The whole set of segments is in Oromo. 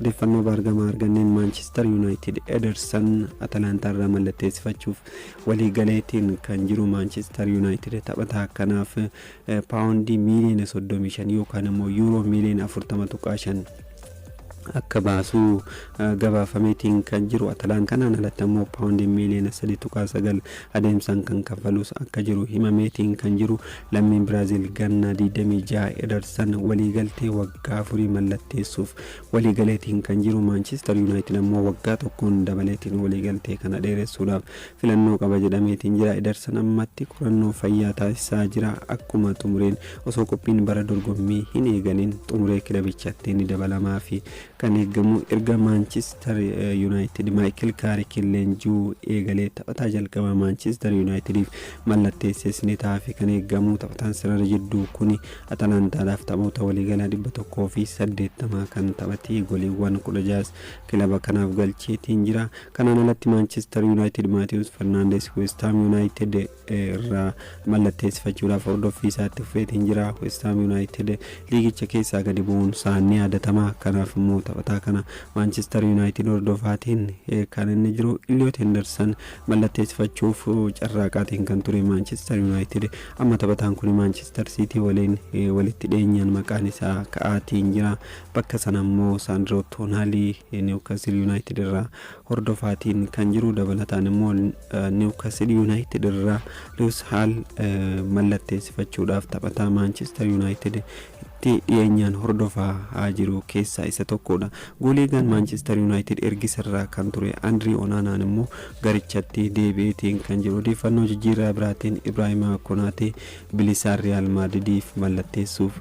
Odeeffannoo baargamaa arganneen Maanchister Yuunaayitid Ederson Atalantaa irraa mallatteessifachuuf waliigaleetiin kan jiru. Maanchister Yuunaayitid taphataa kanaaf paawundii miiliyoona 35 yookaan immoo yuuroo miiliyoona 40.5 akka baasuu gabaafameetiin kan jiru. Atalaan kanaan alatti ammoo paawundii miiliyoona 3.9 adeemsaan kan kaffalus akka jiru himameetiin kan jiru. Lammiin Biraazil ganna 26 Ederson waliigaltee waggaa 4 mallatteessuuf waliigaleetiin kan jiru. Maanchister Yuunaayitid ammoo waggaa tokkoon dabaleetiin waliigaltee kana dheeressuudhaaf filannoo qaba jedhameetiin jira. Ederson ammatti qorannoo fayyaa taasisaa jira. Akkuma xumureen, osoo qophiin bara dorgommii hin eegalin xumuree, kilabichatti ni dabalamaa fi kan eegamu. Erga Maanchister Yuunaayitid Maayikil Kaarikiin leenjuu eegalee taphataa jalqabaa Maanchister Yuunaayitidiif mallatteesses ni ta'a fi kan eegamu. Taphataan sarara jidduu kuni Atalantaadhaaf taphoota waliigalaa 180 kan taphate, goliiwwan 16 kilaba kanaaf galcheetiin jira. Kanaan alatti Maanchister Yuunaayitid Maatiyus Fernaandes Westaam Yuunaayitid irraa mallatteessifachuudhaaf hordoffii isaatti fufeetiin jira. Westaam Yuunaayitid liigicha keessaa gadi bu'uun isaa ni yaadatama. Kanaaf immoo taphataa kana Maanchister Yuunaayitid hordofaatiin kan inni jiru. Iliyoot Henderson mallatteessifachuuf carraaqaatiin kan ture Maanchister Yuunaayitid amma taphataan kun Maanchister Siitii waliin walitti dhiyeenyaan maqaan isaa ka'aatiin jira. Bakka sana immoo Saandroo Toonaalii Niwukasil Yuunaayitid irraa hordofaatiin kan jiru. Dabalataan immoo Niwukasil Yuunaayitid irraa Luwis Haal mallatteessifachuudhaaf taphataa Maanchister Yuunaayitid itti dhiyeenyaan hordofaa jiru keessaa isa tokkodha. Goolii Maanchister Yuunaayitid ergisarraa kan ture Andirii Onaanaan immoo garichatti deebi'eetiin kan jiru. Odeeffannoo jijjiirraa biraatiin Ibraahima Konaatee bilisaan Riyaal Maadridiif mallatteessuuf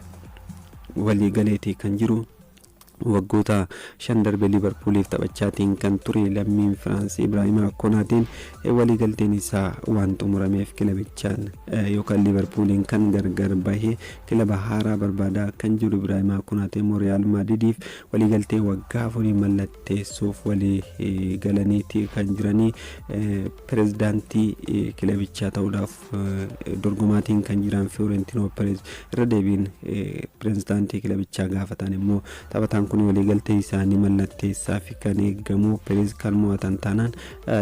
waliigaleetii kan jiru. Waggoota 5 darbe Liivarpuuliif taphachaatiin kan ture lammiin Firaansii Ibraahima Konaateen waliigalteen isaa waan xumurameef kilabichaan yookaan Liivarpuuliin kan gargar bahee kilaba haaraa barbaadaa kan jiru. Ibraahima Konaatee immoo Riyaal Maadridiif waliigaltee waggaa 4 mallatteessuuf walii galaniiti kan jiranii. Pirezidaantii kilabichaa ta'uudhaaf dorgomaatiin kan jiran Fiorentino Perez irra deebiin pirezidaantii kilabichaa gaafatan immoo taphataan kun waliigaltee isaanii mallatteessaa fi kan eegamu. Perez kan mo'atan taanaan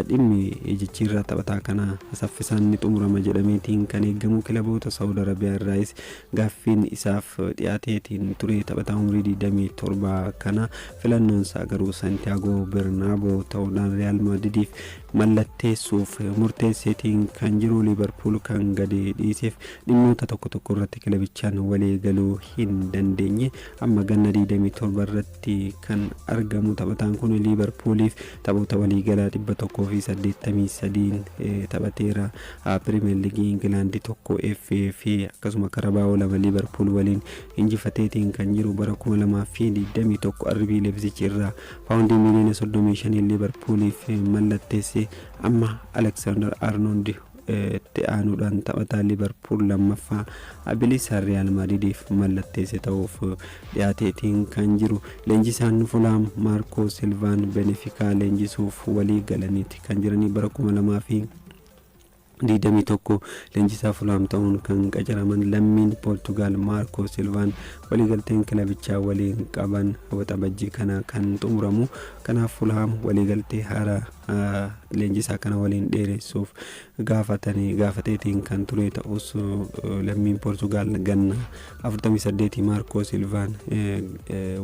dhimmi jijjiirraa taphataa kana saffisaan ni xumurama jedhameetiin kan eegamu. Kilaboota Saawud Arabiyaa irraayis gaaffiin isaaf dhiyaateetiin ture taphataa umurii 27 kana. Filannoon isaa garuu Santiago Bernabeu ta'uudhaan Riyaal Maadridiif mallatteessuuf murteesseetiin kan jiru. Liivarpuul kan gadi dhiiseef dhimmoota tokko tokko irratti kilabichaan walii galuu hin dandeenye. Amma ganna 27 irratti kan argamu taphataan kun Liivarpuuliif taphoota waliigalaa 183 taphateera. Pirimeer Liigii Ingilaandii tokko, FA fi akkasuma Karabaa'oo lama Liivarpuul waliin injifateetiin kan jiru. Bara 2021 RB Leipzig irraa paawundii miiliyoona 35 Liivarpuuliif mallatteesse. Amma Aleksaandar Arnold itti aanuudhaan taphataa Liivarpuul lammaffaa bilisaan Riyaal Maadridiif mallatteesse ta'uuf dhiyaateetiin kan jiru. Leenjisaan Fulaam Maarkoo Silvaan Benefikaa leenjisuuf walii galaniiti kan jiranii. Bara 2021 leenjisaa Fulaam ta'uun kan qacaraman lammiin Poortugaal Maarkoo Silvaan waliigalteen kilabichaa waliin qaban Waxabajjii kana kan xumuramu. Kanaaf Fulaam waliigaltee haaraa leenjisaa kana waliin dheeressuuf gaafatanii gaafateetiin kan ture ta'us, lammiin Poortugaal ganna 48 Maarkoo Silvaan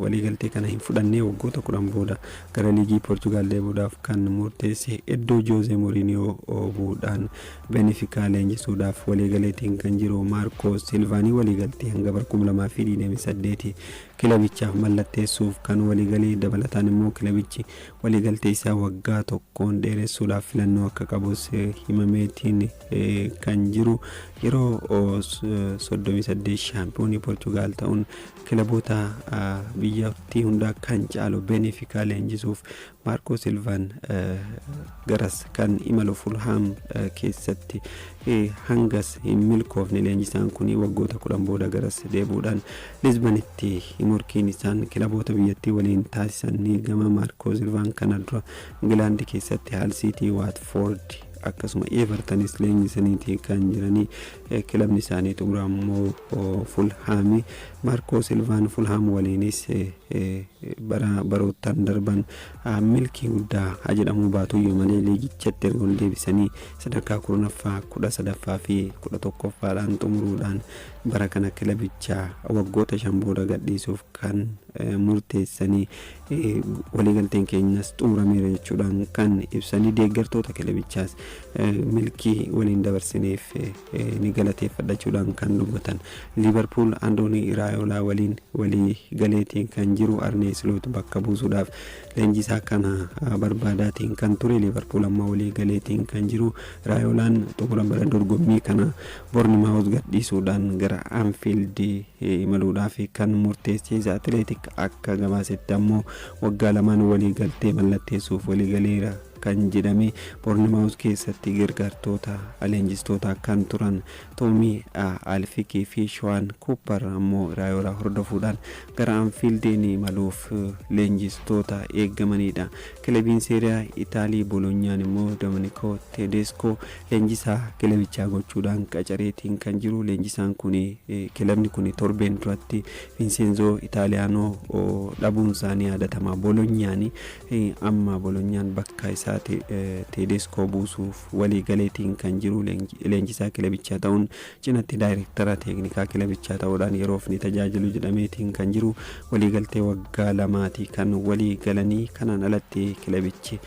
waliigaltee kana hin fudhannee waggoota 10 booda gara liigii Poortugaal deebi'uudhaaf kan murteesse. Iddoo Joozee Mouriniyoo bu'uudhaan Benefikaa leenjisuudhaaf waliigaleetiin kan jiru Maarkoo Silvaanii waliigaltee hanga bara 2028 kilabichaaf mallatteessuuf kan waliigalee. Dabalataan immoo kilabichi waliigaltee isaa waggaa tokkoon dheeressuudhaaf filannoo akka qabus himameetiin kan jiru. Yeroo 38 shaampiyoonii Poortugaal ta'uun kilaboota biyyattii hundaa kan caalu Benefikaa leenjisuuf Maarkoo Silvaan garas kan imalu Fulhaam keessatti hangas hin milkoofne. Leenjisaan kun waggoota 10 booda garas deebi'uudhaan Lisbanitti morkiin isaan kilaboota biyyattii waliin taasisan ni gama. Maarkoo Silvaan kana dura Ingilaandi keessatti Haal Siitii, Waatfoord akkasuma Evertonis leenjisaniiti kan jiranii. Kilabni isaanii xumuraa immoo Fulhaami. Maarkoo Silvaan Fulhaam waliinis bara baroottan darban milkii guddaa haa jedhamuu baatuyyuu malee, liigichatti erga ol deebisanii sadarkaa 10ffaa, 13ffaa fi 11ffaadhaan xumuruudhaan bara kana kilabichaa waggoota 5 booda gadhiisuuf kan murteessanii, waliigalteen keenyas xumurameera jechuudhaan kan ibsanii, deeggartoota kilabichaas milkii waliin dabarsineef ni galateeffadhachuudhaan kan dubbatan. Liivarpuul Andoonii Iraayolaa waliin walii galeetiin kan jiru Arnee Sloot bakka buusuudhaaf leenjisaa kana barbaadaatiin kan ture. Liivarpuul amma walii galeetiin kan jiru Iraayolaan xumura bara dorgommii kana Boornimaawuz gadhiisuudhaan gara Anfiild imaluudhaaf kan murteessee. Atileetik akka gabaasetti ammoo waggaa 2n walii galtee mallatteessuuf walii galeera kan jedhame. Boornimaawuz keessatti gargaartoota leenjistoota kan turan Toomii Alfikii fi Shawaan Kuuppar ammoo Iraayolaa hordofuudhaan gara Anfiildiin imaluuf leenjistoota eeggamanidha. Kilabiin Seeriyaa Itaalii Bolonyaan immoo Dominikoo Tedesco leenjisaa kilabichaa gochuudhaan qacareetiin kan jiru. Leenjisaan kun, kilabni kun torbeen duratti Vinsenzoo Itaaliyaanoo dhabuun isaanii yaadatama. Bolonyaan amma Bolonyaan bakka isaa Tedesco buusuuf walii galeetiin kan jiru. Leenjisaa kilabichaa ta'uun cinatti daayirektara teeknikaa kilabichaa ta'uudhaan yeroof ni tajaajilu jedhameetiin kan jiru. Waliigaltee waggaa 2ti kan walii galanii. Kanaan alatti kilabichi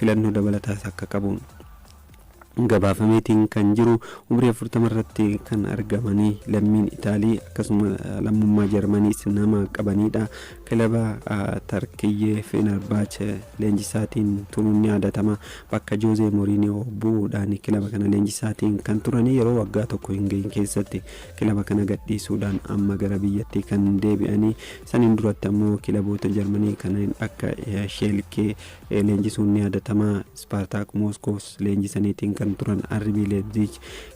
filannoo dabalataas akka qabu gabaafameetiin kan jiru. Umrii 40 irratti kan argamanii lammiin Itaalii akkasuma lammummaa Jarmaniis nama qabanidha. Kilaba Tarkiyyee Fenerbaache leenjisaatiin turuun ni yaadatama. Bakka Joozee Moriiniyoo bu'uudhaan kilaba kana leenjisaatiin kan turanii yeroo waggaa tokko hin gahin keessatti kilaba kana gadhiisuudhaan amma gara biyyattii kan deebi'anii. Saniin duratti ammoo kilaboota Jarmanii kanneen akka Sheelkee leenjisuun ni yaadatama. Ispaartaak Mooskoos leenjisaniitiin kan turan, RB Leipzig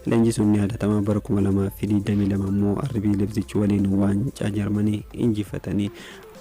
leenjisuun ni yaadatama. Bara 2022 immoo RB Leipzig waliin waancaa Jarmanii injifatanii.